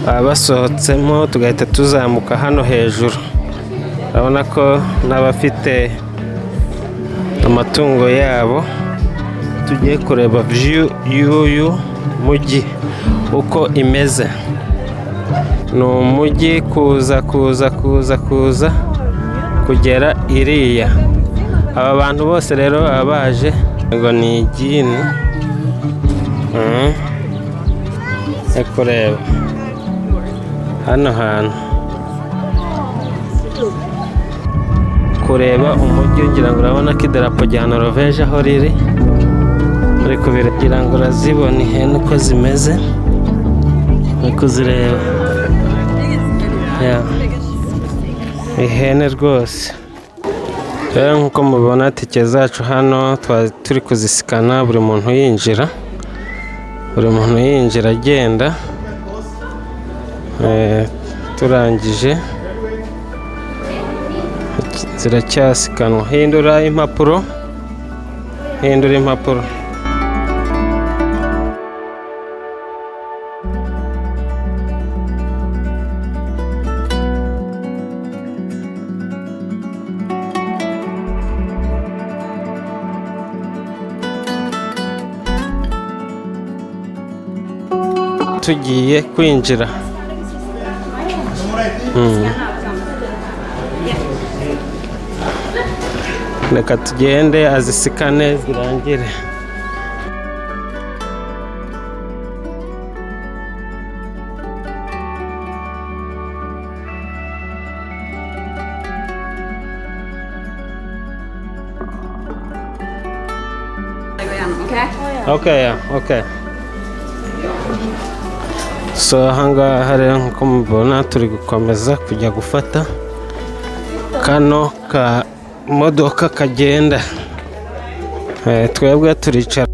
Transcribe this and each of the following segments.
Baba basohotsemo tugahita tuzamuka hano hejuru. Urabona ko n'abafite amatungo yabo, tugiye kureba view y'uyu mujyi uko imeze. Ni umujyi kuza kuza kuza kuza kugera iriya. Aba bantu bose rero baba baje ngo ni igini. Kureba hano hantu, kureba umujyi, ngira ngo urabona ko idarapo rya Norvège aho riri, uri kugira ngo urazibona ihene uko zimeze, uri kuzireba. Ihene rwose. Rero nk'uko mubibona, tike zacu hano twari turi kuzisikana, buri muntu yinjira, buri muntu yinjira agenda. Turangije ziracyasikanwa. Hindura impapuro, hindura impapuro. Tugiye kwinjira. Reka tugende azisikane zirangire. Okay, yeah, okay. So ahangaha rero nk'uko mubibona, turi gukomeza kujya gufata kano ka modoka kagenda. Twebwe turicara.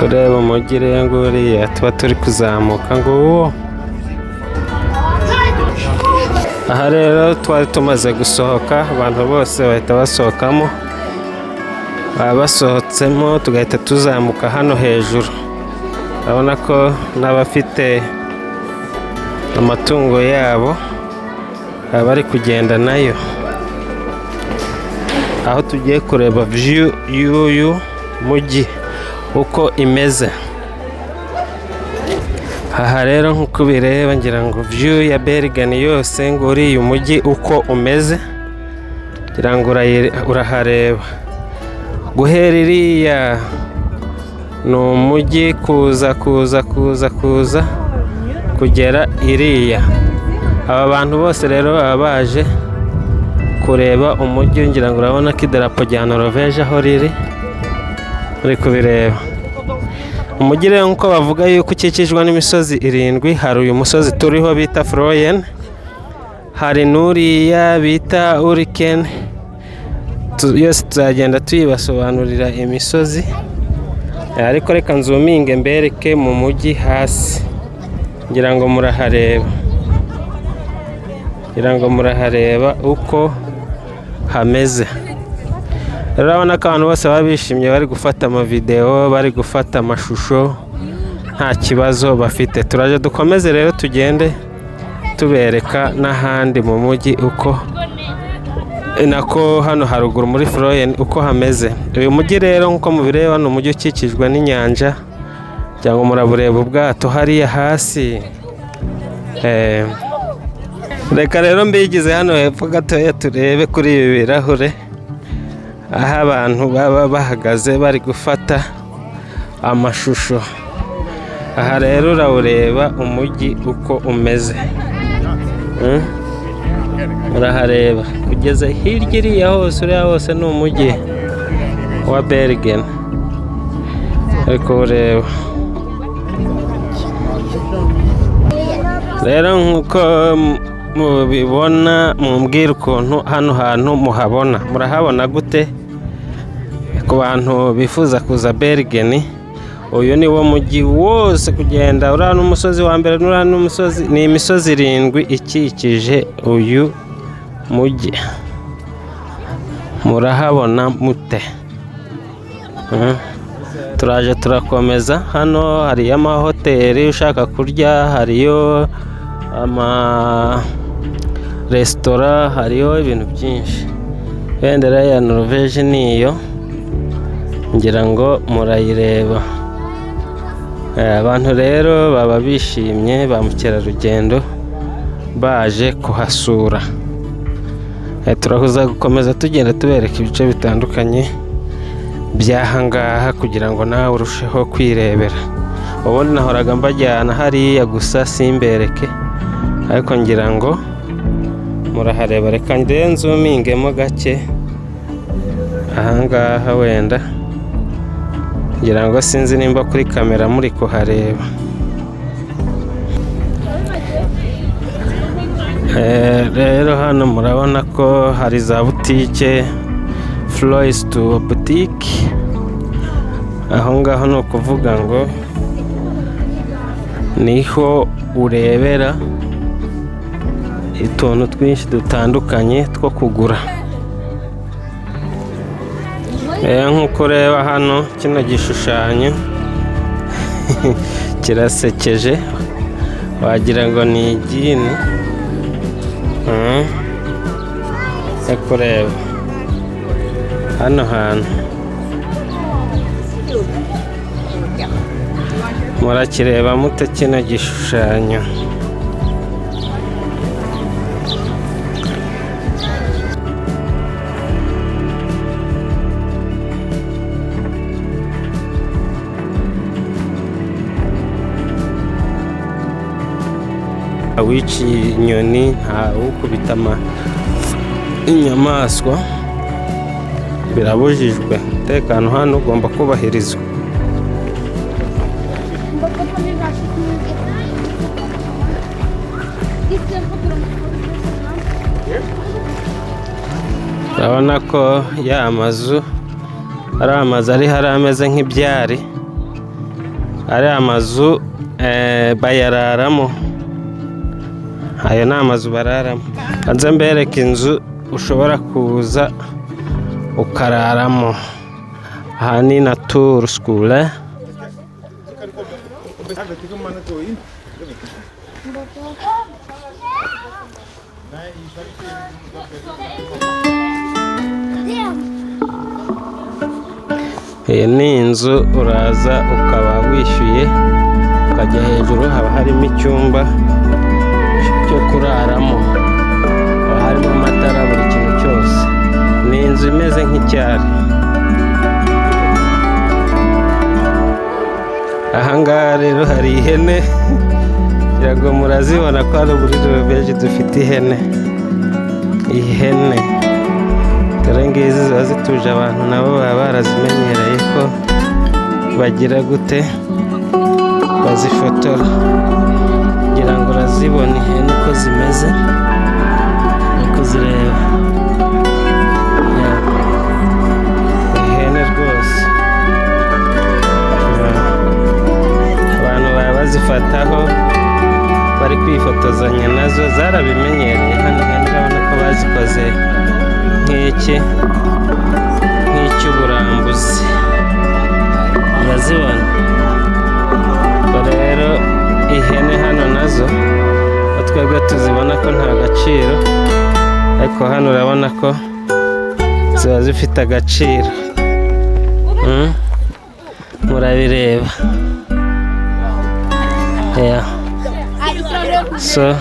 Ureba umujyi rero nguriya tuba turi kuzamuka ngo uwo. Aha rero twari tumaze gusohoka, abantu bose bahita basohokamo, baba basohotsemo tugahita tuzamuka hano hejuru. Urabona ko n'abafite amatungo yabo baba bari kugenda nayo. Aho tugiye kureba view y'uyu mujyi uko imeze. Aha rero nk'uko ubireba, ngira ngo view ya Bergen yose, ngo uriya umujyi uko umeze, ngira ngo urahareba. Guhera iriya ni umujyi kuza kuza kuza kuza kugera iriya. Aba bantu bose rero baba baje kureba umujyi, ngira ngo urabona ko idarapo rya Norvège aho riri, uri kubireba. Umujyi rero nk'uko bavuga yuko ukikijwe n'imisozi irindwi, hari uyu musozi turiho bita Fløyen, hari n'uriya bita Ulriken. Yose tuzagenda tuyibasobanurira imisozi, ariko reka nzuminge mbereke mu mujyi hasi, ngira ngo murahareba, ngira ngo murahareba uko hameze. Rero urabona ko abantu bose baba bishimye, bari gufata amavidewo, bari gufata amashusho, nta kibazo bafite. Turaje dukomeze rero tugende tubereka n'ahandi mu mujyi uko nako hano haruguru muri Fløyen uko hameze. Uyu mujyi rero nk'uko mubireba ni umujyi ukikijwe n'inyanja, cyangwa murabureba ubwato hariya hasi. Reka rero mbigize hano hepfo gatoya, turebe kuri ibi birahure aho abantu baba bahagaze bari gufata amashusho. Aha rero urawureba umujyi uko umeze. Urahareba kugeza hirya iriya hose, uriya hose ni umujyi wa Bergen, uri kuwureba. Rero nk'uko mubibona, mumbwire ukuntu hano hantu muhabona, murahabona gute? Ku bantu bifuza kuza Bergen, uyu ni wo mujyi wose kugenda, uriya n'umusozi wa mbere n'uriya n'umusozi, ni imisozi irindwi ikikije uyu mujyi. Murahabona mute? Turaje turakomeza. Hano hariyo amahoteli ushaka kurya, hariyo amaresitora, hariyo ibintu byinshi. Ibendera ya Norvège niyo, ngira ngo murayireba. Abantu rero baba bishimye, ba mukerarugendo baje kuhasura. Turaza gukomeza tugenda tubereka ibice bitandukanye by'aha ngaha kugira ngo nawe urusheho kwirebera. Ubundi nahoraga mbajyana hariya gusa simbereke, ariko ngira ngo murahareba. Reka nzumingemo gake aha ngaha, wenda ngira ngo sinzi nimba kuri kamera muri kuhareba. Rero hano murabona ko hari za butike, Fløystua butike. Aho ngaho ni ukuvuga ngo niho urebera utuntu twinshi dutandukanye two kugura. Nk'uko ureba hano, kino gishushanyo kirasekeje, wagira ngo ni igini. Kureba hano hantu murakireba mute kino gishushanyo? Wica inyoni, ntawukubita inyamaswa, birabujijwe. Umutekano hano ugomba kubahirizwa. Urabona ko ya mazu ari amazu ari hari ameze nk'ibyari, ari amazu bayararamo. Ayo ni amazu bararamo. Hanze mbereke inzu ushobora kuza ukararamo. Aha ni naturskole. Iyi ni inzu uraza ukaba wishyuye, ukajya hejuru, haba harimo icyumba cyo kuraramo, haba harimo amatara, buri kintu cyose. Ni inzu imeze nk'icyari. Ahangaha rero hari ihene, ngira ngo murazibona ko hano muri Norvège dufite ihene. Ihene dore ngizi ziba zituje, abantu nabo baba barazimenyereye ko bagira gute, bazifotora. Ngira ngo urazibona ihene uko zimeze, uri kuzireba. Ihene rwose abantu baba bazifataho bari kwifotozanya nazo, zarabimenyereye. Hano ihene urabona ko bazikoze nk'iki, nk'icy'uburambuzi, urazibona. Ubwo rero ihene hano nazo twebwe tuzibona ko nta gaciro, ariko hano urabona ko ziba zifite agaciro. Murabireba. Yeah. So